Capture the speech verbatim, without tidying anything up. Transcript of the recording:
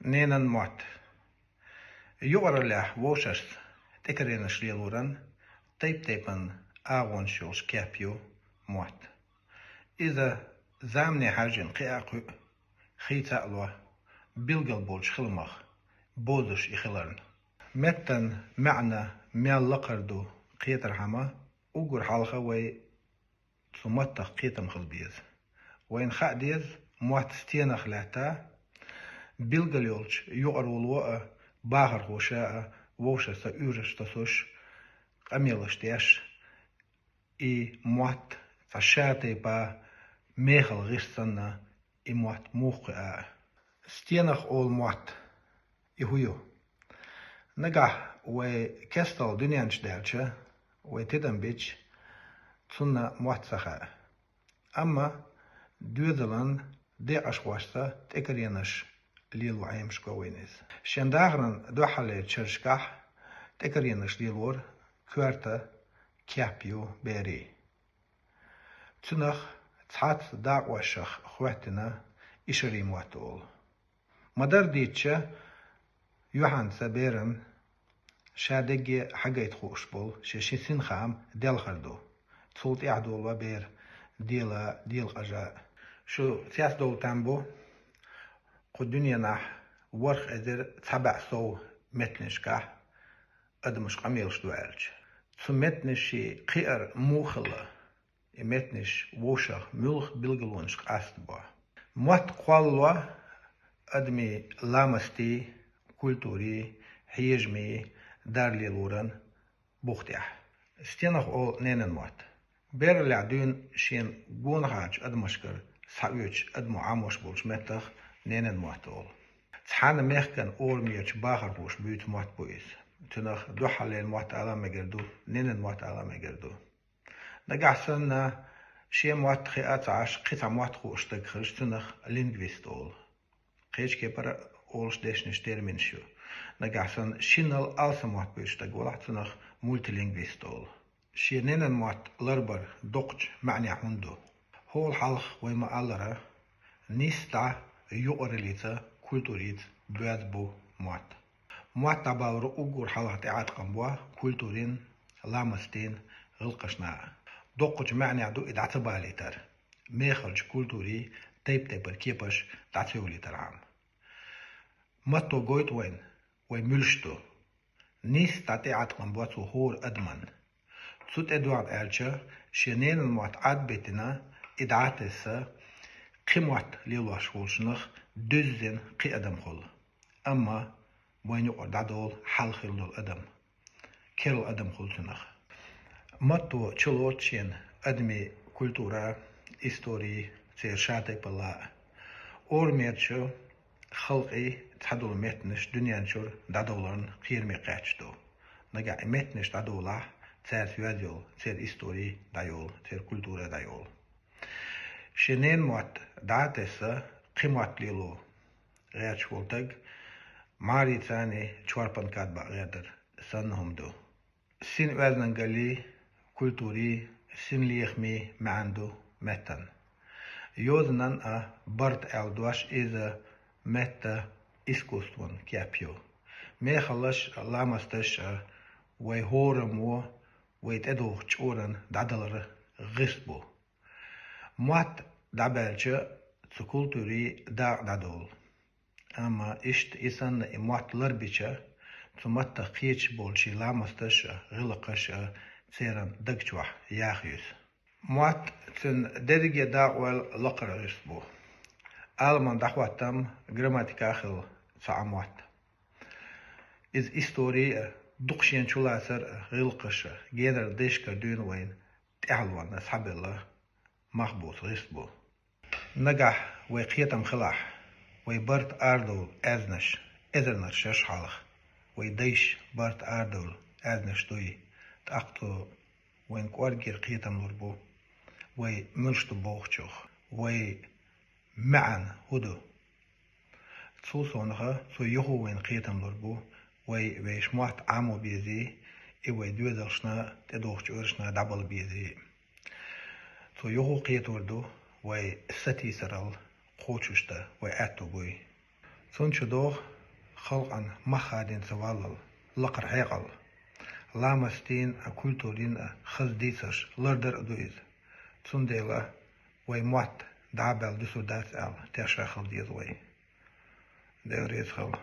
Ненан мотт. Юкъараллехь вовшашца тӀекаренаш лелоран тайп-тайпана агӀонаш йолуш кеп ю мотт. Иза замане хьаьжжина кхиа а кхуьу, хийца а ло, билгал болчу хиламах бозуш и хиларна. Меттан маьӀна мел лакхара ду кхетархьама, уггар хьалха вай цу маттах кхетам хила беза. Вайна хаа деза, мотт стенах лаьтта, билгал йолчу юкъаралло а, бахархоша а вовшашца уьйраш тосуш, къамелаш деш, и мотт цхьа ша тайпа мехала гӀирс санна, и мотт муха кхуьу а. Стенах олу мотт, и хӀун ю? Нагахь вай кестта дуьнен чу даьлча, вай тидам бича, цунна мотт ца хаьа. Амма доьзалан декъашхошца тӀекаренаш лело Ӏемаш го вайна иза. Шен дахаран дуьххьарлерчу шерашкахь тӀекаренаш лелоран коьрта кеп ю берийн. Цунах цхьацца дакъошах хӀоьттина ишарийн мотт олу. Ма-дарра дийцича, юьхьанца беран ша дерриге хьагайта хууш болу шен ши синхаам делхар ду. Цул тӀаьхьа долу бер дела, делакъажа. Шу цецдовла там бу, кху дуьненахь ворхӀ эзар цхьа бӀе сов меттанашкахь адамаш къамелаш ду аьлча. Цу меттанашийн кхиар муха хилла? И меттанаш вовшах муьлха билгалонаш къастабо? Мотт кхоллало адамийн ламастийн, культурин, хьежамийн дар лелоран бух тӀехь. Стенах олу ненан мотт? Бераллехь дуьйна шена гонахарчу адамашкара схьаоьцучу адамо Ӏамош болчу меттах ненан мотт олу. Цхьана мехкан орамерчу бахархоша буьйцу мотт бу иза. Цунах дуьххьарлера мотт ала а мегар ду, ненан мотт ала а мегар ду. Нагахь санна шен мотт хиъна ца Ӏаш, кхин цхьа мотт хууш стаг хилча, цунах лингвист олу. Кхечу кепара олуш дешнаш, терминаш ю. Нагахь санна шиннал алсам мотт буьйцу стаг валахь, цунах мультилингвист олу. Шен ненан мотт ларбар доккхачу маьӀнехь хӀунда ду? ХӀола хьалха вай ма-аллара, нийсса дӀа юкъараллица, культурица боьзна бу мотт. Мотт дӀабалар уггар хьалха тӀеӀаткъам бо культурин, ламастийн гӀиллакхашна а. Доккхачу маьӀнехь ду и дӀа ца балийтар, мехалчу культурийн тайп-тайпара кепаш дӀа ца йолийтархьама. Матто гойту вайна, вай муьлш ду. Нийсса дӀа тӀеӀаткъам бо цо хӀора адаман. Цу тӀедогӀу аьлча, шен ненан мотт Ӏад а битина, и дӀа а тесна, кхин мотт лелош волчунах дуьззина кхин адам хуьлу. Амма вайна юкъара дӀадолу хьалха хилла долу адам. Керла адам хуьлу цунах. Матто чулоцу шена адамийн культура, истори, церан шатайпалла а. Орамерчу халкъийн цхьадолу меттанаш дуьнен чуьра дӀадовларна кхераме кхаьчна ду. Нагахь и меттанаш дӀадовлахь, цаьрца йоьзна йолу церан истори дӀайолу, церан культура дӀайолу. Шен ненан мотт дӀа а тесна, кхин мотт лело гӀерташ волу стаг Марицани Чорпан кад бакъ гӀертар санна хӀума ду. Син оьздангаллин, культурин, синлехамин маьӀна ду меттан. Йозанан а барт аьлла дош, иза меттан искусствон кеп ю. Мехаллаш а, ламасташ а, вай хӀораммо, вай тӀедогӀучу чкъуран дӀадалар гӀирс бу. Мотт дӀабаьлча, цу культурин дакъа дӀадолу. Амма иштта и санна и мотт ларбича, цу маттах кхеташ болчийн ламасташ а, гӀиллакхаш а церан даг чохь яха юьсу. Мотт цуьнан дерриге дакъа ойла лакхара гӀирс бу. Аламан дӀахӀоттам, грамматика а хилла цхьа а мотт. Иза истори а, дукха шена чулацар а, гӀиллакхаш а, генара дешкара дуьйна вайна тӀаьхьалонна схьабелла мах боцу гӀирс бу. Нагахь вай кхетам хилахь, вай барт арадовла аьзнаш, эзарнаш шерш хьалха, вай дайша барт арадовла аьзнаш дуй, тӀаккха цо вайн кӀоргера кхетам лур бу, вай муьлш ду бохучух, вай маьӀна хӀун ду. Цул совнаха цо юха вайна кхетам лур бу, вай вешан мотт Ӏамо безий, и вай доьзалшна, тӀедогӀучу оьрсашна дӀабала безий. Цо юха кхетор ду, вай сатийсарал кхочушдан вай аьтто буй. Цунна чу догӀу халкъана мах хадийна ца валлал, лакхара хьекъал. Ламастийн а, культурин а хаза дийцарш лардар а ду иза. Цундела вай мотт дӀа а баьлла дуьсур дац аьлла, тешаш хила деза вай. Дела реза хила.